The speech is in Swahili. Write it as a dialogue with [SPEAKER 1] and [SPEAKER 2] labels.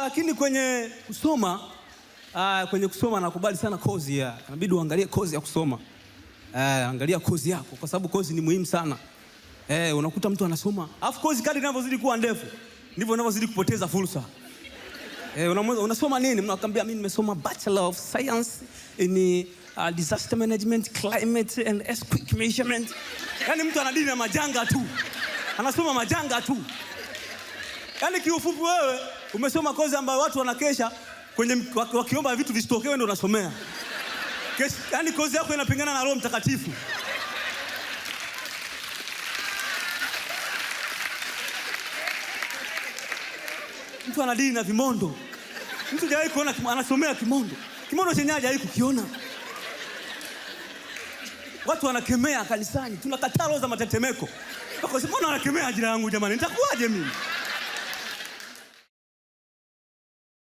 [SPEAKER 1] Lakini kwenye kusoma, kwenye kusoma nakubali sana kozi ya. Inabidi uangalie kozi ya kusoma. Angalia kozi yako kwa sababu kozi ni muhimu sana. Unakuta mtu anasoma, alafu kozi kadri inavyozidi kuwa ndefu ndivyo unavyozidi kupoteza fursa. Unasoma nini? Mnakwambia mimi nimesoma Bachelor of Science in Disaster Management, Climate and Earthquake Measurement. Yaani mtu anadili na majanga tu. Anasoma majanga tu. Yaani kiufupi wewe umesoma kozi ambayo watu wanakesha kwenye wakiomba vitu visitokee, wewe ndio unasomea. Yaani kozi yako inapingana na Roho Mtakatifu. Mtu anadili na vimondo. Mtu hajawahi kuona anasomea kimondo. Kimondo chenye hajawahi kukiona. Watu wanakemea kanisani, tunakataa roho za matetemeko. Mbona wanakemea ajira yangu jamani? Nitakuwaje mimi?